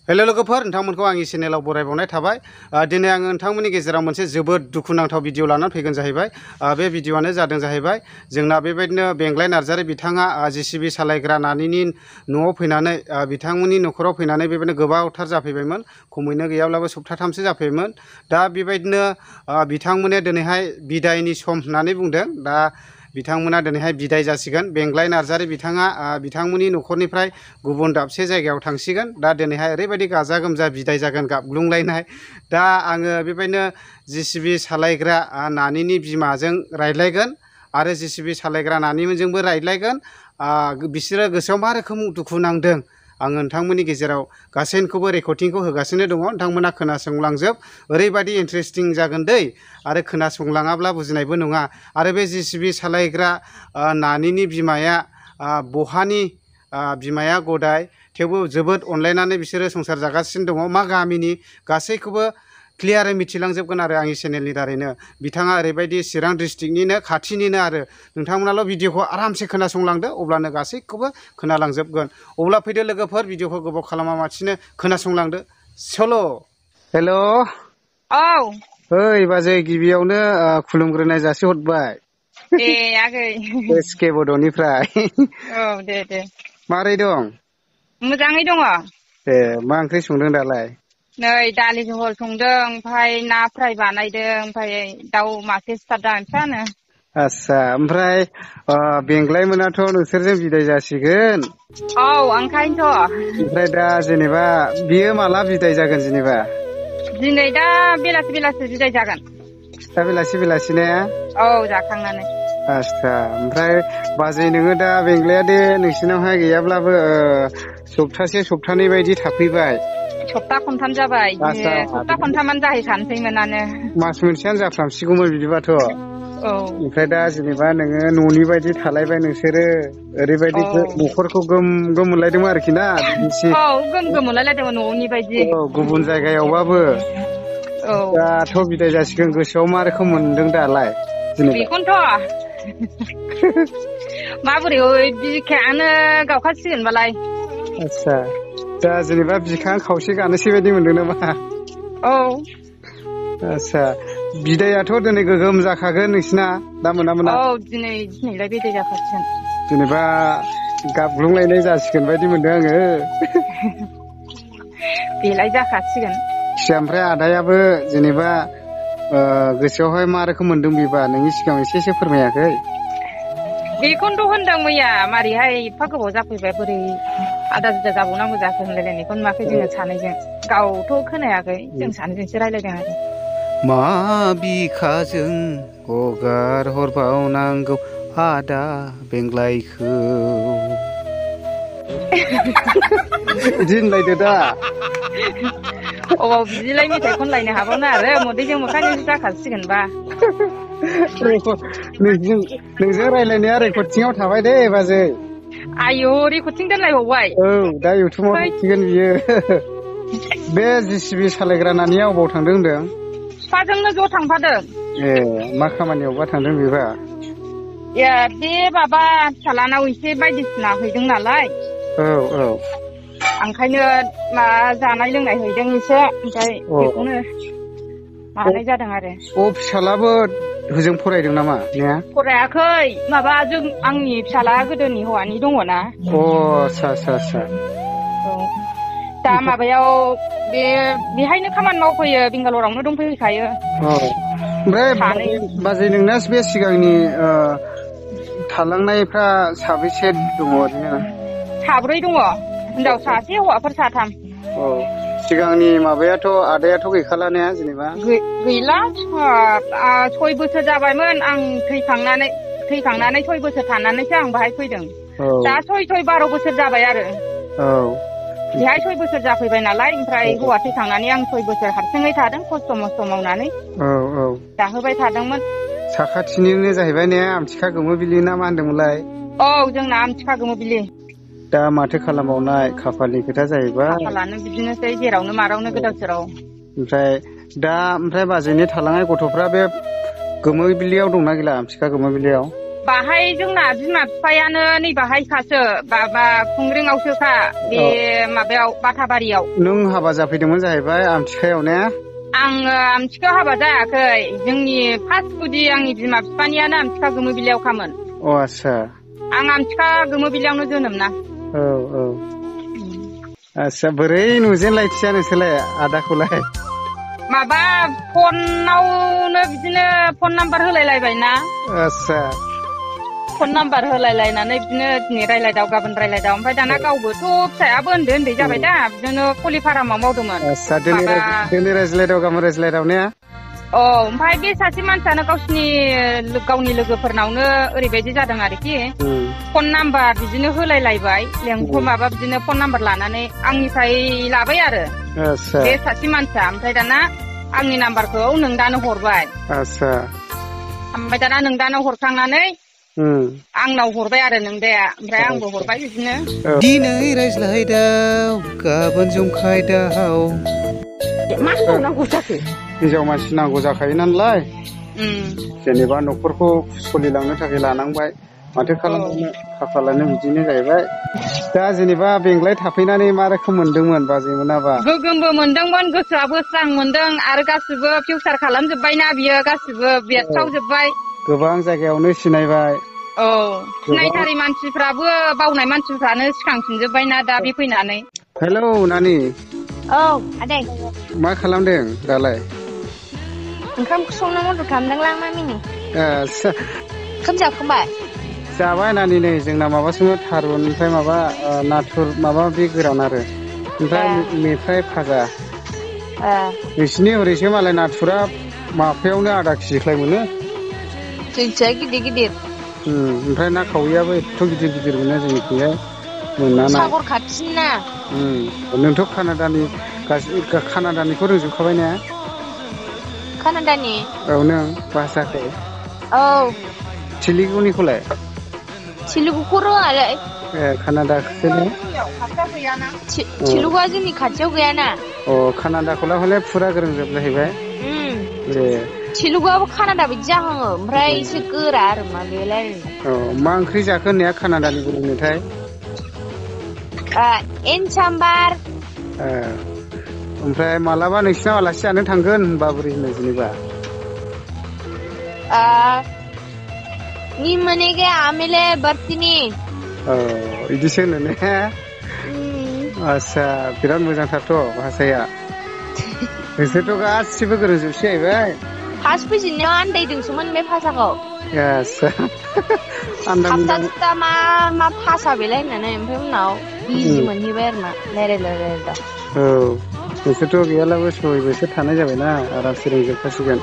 Hello लोगोफोर नोंथांमोनखौ आंनि चेनेलाव बरायबावनाय थाबाय दिनै आङो नोंथांमोननि गेजेराव मोनसे जोबोद दुखुनांथाव भिडिअ लानानै फैगोन जाहैबाय बे भिडिअआनो जादों जाहैबाय जोंना बेबायदिनो बेंलाय नार्जारी बिथाङा जेसिबि सालायग्रा नानिनि न'आव फैनानै बिथांमोननि न'खराव फैनानै बेबायदिनो गोबावथार जाफैबायमोन खमैनो गैयाब्लाबो सप्ताथामसो जाफैबायमोन दा बेबायदिनो बिथांमोना दिनैहाय बिदायनि सम होननानै बुंदों दा बिथांमोना दिनैहाय बिदाय जासिगोन बेंलाय नार्जारी बिथाङा बिथांमोननि न'खरनिफ्राय गुबुन दाबसे जायगायाव थांसिगोन दा दिनैहाय ओरैबायदि गाजा गोमजा बिदाय जागोन गाबग्लुंलायनाय दा आङो बेबायदिनो जेसिबि सालायग्रा नानिनि बिमाजों रायज्लायगोन आरो जेसिबि सालायग्रा नानिमोनजोंबो रायज्लायगोन बिसोरो गोसोआव मा रोखोम दुखु नांदों आङो नोंथांमोननि गेजेराव गासैखौबो रेकर्डिंखौ होगासिनो दङ नोंथांमोना खोनासंलांजोब ओरैबायदि इन्टारेस्टिं जागोन दै आरो खोनासंलाङाब्ला बुजिनायबो नङा आरो बे जेसिबि सालायग्रा नानिनि बिमाया बहानि बिमाया गदाय थेवबो जोबोद अनलायनानै बिसोरो संसार जागासिनो दङ मा गामिनि गासैखौबो क्लियारै मिथिलांजोबगोन आरो आंनि चेनेलनि दारैनो बिथाङा ओरैबायदि चिरां डिस्ट्रिक्टनिनो खाथिनिनो आरो नोंथांमोनाल' भिडिअखौ आरामसे खोनासंलांदो अब्लानो गासैखौबो खोनालांजोबगोन अब्ला फैदो लोगोफोर भिडिअखौ गोबाव खालामालासिनो खोनासंलांदो सल' हेल' औ ओइ बाजै गिबियावनो खुलुमग्रोनाय जासिहरबाय दे आगै एसके बड'निफ्राय औ दे दे मारै दं मोजाङै दङ ए मा ओंख्रि संदों दालाय नै दालि जहल संदों ओमफ्राय ना फ्राय बानायदों ओमफ्राय दाउ मासे सिथारदों फिसानो आस्सा ओमफ्राय बेंग्लाय मोनाथ' नोंसोरजों बिदाय जासिगोन औ ओंखायनोथ' ओमफ्राय दा जेनेबा बियो माला बिदाय जागोन जेनेबा दिनै दा बेलासि बेलासि बिदाय जागोन दा बेलासि ने औ जाखांनानै आस्सा ओमफ्राय बाजै नोङो दा बेंग्लाया दे नोंसिनावहाय गैयाब्लाबो सप्तासे सप्तानै बायदि थाफैबाय सप्ता खनथाम जाबाय आस्सा सप्ता खनथामानो जाहैखानोसैमोनानो मास मोनसेयानो जाफ्रामसिगौमोन बिदिबाथ' औ ओमफ्राय दा जेनेबा नोङो न'नि बायदि थालायबाय नोंसोरो ओरैबायदि औ न'खरखौ गोम गोम मोनलायदोंमोन आरोखि ना बिदिसि औ गोम गोम मोनलायलायदोंमोन न'नि बायदि औ गुबुन जायगायावबाबो औ दाथ' बिदाय जासिगोन गोसोआव मा रोखोम मोनदों दालाय जेनेबा बेखौनोथ' माबोरै बिखायानो गावखासिगोनबालाय आस्सा दा जेनेबा बिखां खावसे गानोसै बायदि मोनदों नामा औ आस्सा बिदायाथ' दिनै गोगोम जाखागोन नोंसिना दा मोना औ दिनैलाय बिदाय जाखासिगोन जेनेबा गाबग्लुंलायनाय जासिगोन बायदि मोनदों आङो बेलाय जाखासिगोन ओमफ्राय आदायाबो जेनेबा गोसोआवहाय मा रोखोम मोनदों बेबा नोंनि सिगाङाव एसेसो फोरमायाखै बेखौनोथ' होनदों मैया मारैहाय एफा गोबाव जाफैबाय बोरै आदा जुदा जाबावनांगौ जाखो होनलायलायनायखौ नुवाखै जोङो सानैजों गावथ' खोनायाखै जों सानैजोंसो रायलायदों आरो मा बिखाजों हगार हरबावनांगौ आदा बेंग्लायखौ बिदि होनलायदो दा अबाव बिदिलाय मेथाइ खनलायनो हाबावनो आरो मोदैजों मोखांजोंसो जाखासिगोनबा नोंजों रायलायनाया रेकर्डिंआव थाबाय दे बाजै आयौ रेकर्डिं दोनलायबावबाय औ दा इउटुबाव थांसिगोन बियो बे जेसिबि सालायग्रा नानिया अबाव थांदों होनदों बिफाजोंनो ज' थांफादों ए मा खामानियावबा थांदों बेबा ए बे माबा फिसालानाव एसे बायदिसिना हैदों नालाय औ औ ओंखायनो मा जानाय लोंनाय हैदों एसे ओमफ्राय बेखौनो मानाय जादों आरो फिसालाबो होजों फरायदों नामा ने फरायाखै माबा आंनि फिसाला गोदोनि हौवानि दङना आस्सा औ दा माबायाव बेहायनो खामानि मावफैयो बेंगालरावनो दंफैखायो ओमफ्राय बाजै नोंना बे सिगांनि थालांनायफ्रा साबेसे दङ ओरैनो साब्रै दङ हिनजाव सासे हौवाफोर साथाम सिगांनि माबायाथ' आदायाथ' गैखाला ने जेनेबा गैला 6 बोसोर जाबायमोन आं थैखांनानै 6 बोसोर थानानैसो आं बाहाय फैदों दा 12 बोसोर जाबाय आरो बेहाय 6 बोसोर जाफैबाय नालाय ओमफ्राय हौवा थैखांनानै आं 6 बोसोर हारसिङै थादों खस्थ' मस्थ' मावनानै जाहोबाय थादोंमोन साखाथिनिनो जाहैबाय ने आमथिखा गोमोबिलि ना मा होनदोंमोनलाय औ जोंना आमथिखा गोमोबिलि दा माथो खालामबावनाय खाफालनि खोथा जाहैबाय खाफालानो बिदिनोसै जेरावनो मारावनो गोदाव सोराव ओमफ्राय बाजैनि थालांनाय गथ'फ्रा बे गोमोबिलियाव दंना गैला आमथिखा गोमोबिलियाव बाहाय जोंना बिमा बिफायानो नै बाहायखासो बा खुंग्रिङावसोखा बे माबायाव बाथाबारियाव। नों हाबा जाफैदोंमोन जाहैबाय आमथिखायाव ने? आङो आमथिखायाव हाबा जायाखै। जोंनि फार्स्ट गुदि आंनि बिमा बिफानियानो आमथिखा गोमोबिलियावखामोन। अ आच्छा। आं आमथिखा गोमोबिलियावनो जोनोम ना। औ औ। आच्छा बोरै नुजेनलायथिया नोंसोरलाय आदाखौलाय? माबा फनावनो बिदिनो फन नाम्बार होलायलायबाय ना। आच्छा। फन नाम्बार होलायलायनानै बिदिनो दिनै रायलायदाव गाबोन रायलायदाव ओमफ्राय दाना गावबोथ' फिसायाबो उन्दै उन्दै जाबाय दा बिदिनो कलि फारामाव मावदोंमोन। आच्छा दिनै रायज्लायदाव गाबोन रायज्लायदाव ने? औ ओमफ्राय बे सासे मानसियानो गावनि लोगोफोरनावनो ओरैबायदि जादों आरोखि फन नाम्बार बिदिनो होलायलायबाय माबा बिदिनो फन नाम्बार लानानै आंनिफ्राय लाबाय आरो बे सासे मानसिया ओमफ्राय दाना आंनि नाम्बारखौ नोंदानो हरबाय। आच्छा। ओमफ्राय दाना नोंदानो हरखांनानै आंनाव हरबाय आरो नोंदाया ओमफ्राय आंबो हरबाय बिदिनो। दिनै रायज्लायदाव गाबोन जंखायदाव। मा होनबावनांगौ जाखो? हिनजाव मानसि नांगौ जाखायो नालाय जेनेबा न'खरखौ सोलिलांनो थाखाय लानांबाय माथो खालामनो खाफालानो बिदिनो जाहैबाय। दा जेनेबा बेंगलाय थाफैनानै मा रोखोम मोनदोंमोन बाजैमोनाबा? गोगोमबो मोनदोंमोन गोसोआबो स्रां मोनदों आरो गासिबो फिउसार खालामजोब्बायना बियो गासिबो बेरस्रावजोब्बाय। गोबां जायगायावनो सिनायबाय। औ सिनायथारि मानसिफ्राबो बावनाय मानसिफ्रानो सिखांफिनजोब्बायना दा बे फैनानै। हेलौ नानि। औ आदै। मा खालामदों दालाय? ओंखाम संनो मदद खालामदोंलां मामिनि। आच्छा। ओंखाम जाखांबाय? जाबाय नानि नै जोंना माबासोमोन थारुन ओमफ्राय माबा नाथुर माबा माबि गोरान आरो ओमफ्राय मेफ्राय फाजा। नोंसिनि हरैसो मालाय नाथुरा माफायावनो आधा केजिख्लाय मोनो। जोंनिथिंजाय गिदिर गिदिर। ओमफ्राय ना खावैयाबो एथ' गिदिर गिदिर मोनो जोंनिथिंजाय मोनाना। सागर खाथिना। नोंथ' कानाडानिखौ रोंजोबखाबाय ने? कानाडानि? औ नों भाषाखौ? औ। थिलिगुनिखौलाय? थिलुगुखौ रोङालै। कानाडाखौसो ने? थिलुगुआ जोंनि खाथियाव गैयाना। अ कानाडाखौलाय हले फुरा गोरोंजोब जाहैबाय। थिलुगुआबो कानाडा बायदि जाहाङो ओमफ्राय एसे गोरा आरो मा बे रायलायनो। औ मा ओंख्रि जाखो होननाया कानाडानिखौ रोंनोथाय? एनसाम्बार। ओमफ्राय मालाबा नोंसिनाव आलासि जानो थांगोन होनबा बोरै होनो जेनेबा? निಮ್ಮनेಗೆ ಆಮೇಲೆ ಬರ್ತೀನಿ। औ बिदिसो होनो ने? आच्छा बिराद मोजांथारथ' भाषाया। नोंसोरथ' गासिबो गोरोंजोबसै जाहैबाय। फार्स्ट फैजेननायाव आन्दायदोंसोमोन बे भाषाखौ। आच्छा। थाबथा थुबथा मा भाषा बेलाय होननानै ओमफ्राय उनाव इजि मोनहैबाय आरो मा रायलायला। औ नोंसोरथ' गैयालाबो 6 बोसोर थानाय जाबायना आरामसे रोंजोबखासिगोन।